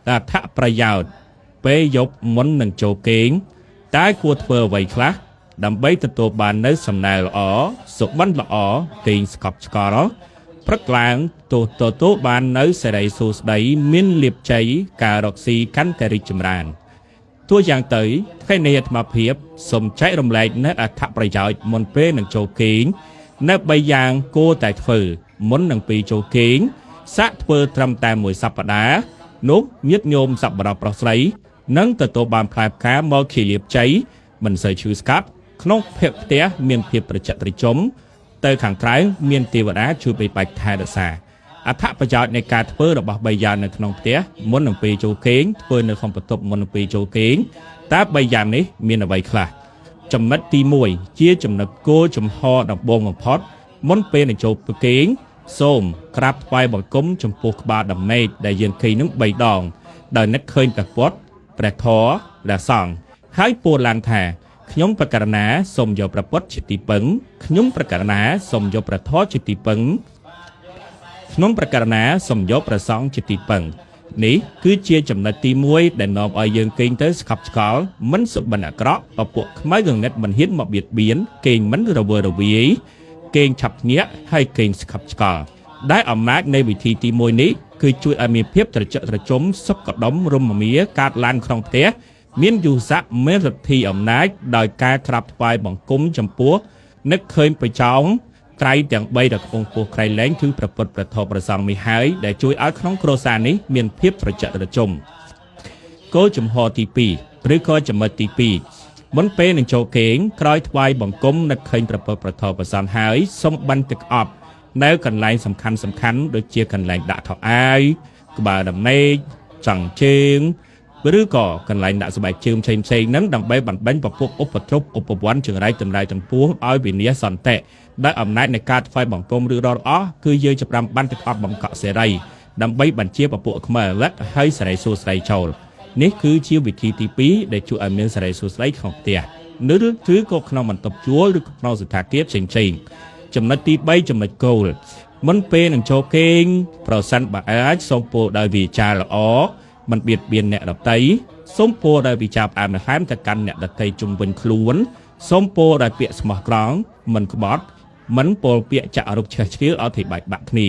អត្ថប្រយោជន៍ពេលយប់មុននឹងចូលគេងតើគួរធ្វើអ្វីខ្លះដើម្បីទទួលបាននូវសំណើល្អសុបិនល្អគេងស្កប់ស្កល់ព្រឹកឡើងទោះទទួលបាននូវសេរីសួស្តីមានលៀបជ័យការរកស៊ីកាន់តែរីកចម្រើនទោះយ៉ាងទៅថ្ងៃនេះអាត្មាភាពសូមចែករំលែកនូវអត្ថប្រយោជន៍មុនពេលនឹងចូលគេងនៅ3យ៉ាងគួរតែធ្វើមុននឹងពេលចូលគេងសាកធ្វើត្រឹមតែមួយសប្តាហ៍នោះញាតិញោមសប្បុរសប្រុសស្រីនឹងទទួលបានផ្លែផ្កាមកជាលៀបជ័យមិនសូវឈឺស្កាត់ក្នុងភាពផ្ទះមានភាពត្រជាក់ត្រជុំទៅខាងក្រៅមានទេវតាជួយបីបាច់ថែរក្សាអត្ថប្រយោជន៍នៃការធ្វើរបស់3យ៉ាងនៅក្នុងផ្ទះមុននឹងពេលចូលគេងធ្វើនៅក្នុងបន្ទប់មុននឹងពេលចូលគេងតើ3យ៉ាងនេះមានអ្វីខ្លះចំណុចទី1ជាចំណុចគោលចំហដំបូងបំផុតមុនពេលនឹងចូលគេងសូមក្រាបថ្វាយបង្គំចំពោះក្បាលដំណេកដែលយើងគេងនឹង3ដងដោយនឹកឃើញព្រះពុទ្ធព្រះធម៌ព្រះសង្ឃហើយពោលឡើងថាខ្ញុំប្រកាសណាសូមយកព្រះពុទ្ធជាទីពឹងខ្ញុំប្រកាសណាសូមយកព្រះធម៌ជាទីពឹងខ្ញុំប្រកាសណាសូមយកព្រះសង្ឃជាទីពឹងនេះគឺជាចំណុចទី1ដែលនាំឲ្យយើងគេងទៅស្កប់ស្កល់មិនសុបិនអាក្រក់ពពួកខ្មៅងងឹតមិនហ៊ានមកបៀតបៀនគេងមិនរវើរវាយគេងឆាប់ញាក់ហើយគេងស្កប់ស្កល់ដែលអំណាចនៃវិធីទី1នេះគឺជួយឲ្យមានភាពត្រជាក់ត្រជុំសុខដុមរមមាកើតឡើងក្នុងផ្ទះមានយុស័កមានឫទ្ធិអំណាចដោយការក្រាបថ្វាយបង្គំចំពោះនឹកឃើញប្រចោងត្រៃទាំង3ដែលកំពុងពោះក្រៃលែងគឺព្រះពុទ្ធព្រះធម៌ព្រះសង្ឃនេះហើយដែលជួយឲ្យក្នុងគ្រួសារនេះមានភាពត្រជាក់ត្រជុំគោលជំហរទី2ឬក៏ចំណុចទី2មុនពេលនឹងចូលគេងក្រោយថ្វាយបង្គំនឹកឃើញព្រះពុទ្ធព្រះធម៌ព្រះសង្ឃហើយសូមបានទឹកអប់នៅកន្លែងសំខាន់ៗដូចជាកន្លែងដាក់ថោអាយក្បាលដំណេកចង់ជើងឬក៏កន្លែងដាក់ស្បែកជើងផ្សេងផ្សេងហ្នឹងដើម្បីបណ្ដេញពពួកឧបទ្រពឧបវ័នចង្រៃតម្លៃទាំងពួងឲ្យវិនាសសន្តិដោយអំណាចនៃការថ្វាយបង្គំឬរត់អស់គឺយើងចាប់ផ្ដើមបានទឹកអប់បង្កក់សេរីដើម្បីបញ្ជាពពួកខ្មៅលិតហើយសេរីសួស្តីចូលនេះគឺជាវិធីទី2ដែលជួយឲ្យមានសេរីសួស្តីក្នុងផ្ទះឬឬក៏ក្នុងបន្ទប់ជួលឬក្នុងសណ្ឋាគារផ្សេងផ្សេងចំណុចទី3ចំណុចគោលមុនពេលនឹងចូលគេងប្រសិនបើអាចសូមពោលដោយវាចាល្អមិនបៀតបៀនអ្នកដតីសូមពោលដោយវិចារផ្អែមល្ហែមទៅកាន់អ្នកដតីជុំវិញខ្លួនសូមពោលដោយពាក្យស្មោះត្រង់មិនក្បត់មិនពោលពាក្យចាក់រុកឆេះឆ្លៀលឲ្យធីបែកបាក់គ្នា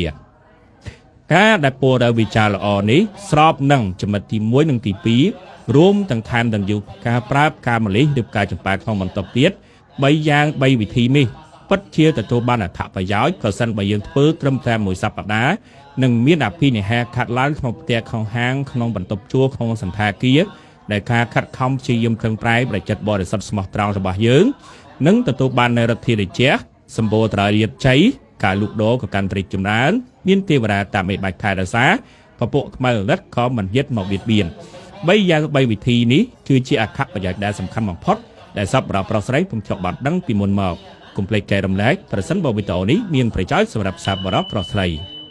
ការដែលពោលដោយវិចារល្អនេះស្របនឹងចំណុចទី1និងទី2រួមទាំងថែមទាំងយុការប្រើផ្កាម្លិះឬផ្កាចម្ប៉ាក្នុងបន្ទប់ទៀត3យ៉ាង3វិធីនេះពិតជាទទួលបានអត្ថប្រយោជន៍ប្រសិនបើយើងធ្វើត្រឹមតែមួយសប្តាហ៍នឹងមានអភិនិហាខាត់ឡើងក្នុងផ្ទះក្នុងហាងក្នុងបន្ទប់ជួលក្នុងសណ្ឋាគារដែលការខិតខំព្យាយាមប្រឹងប្រែងប្រចិត្តបរិសុទ្ធស្មោះត្រង់របស់យើងនឹងទទួលបាននូវរដ្ឋាភិបាលសម្បូរត្ររៀបជ័យការលូកដូរក៏កាន់តែរីកចម្រើនមានទេវតាតាមឯបាច់ថែរក្សាពពួកខ្មៅលិតក៏មិនយិតមកបៀតបៀន3យ៉ាង3វិធីនេះគឺជាអត្ថប្រយោជន៍ដែលសំខាន់បំផុតដែលសប្បុរសប្រុសស្រីពុំធ្លាប់បានដឹងពីមុនមកកុំភ្លេចចែករំលែកប្រសិនបើវីដេអូនេះមានប្រយោជន៍សម្រាប់សប្បុរសប្រុសស្រី។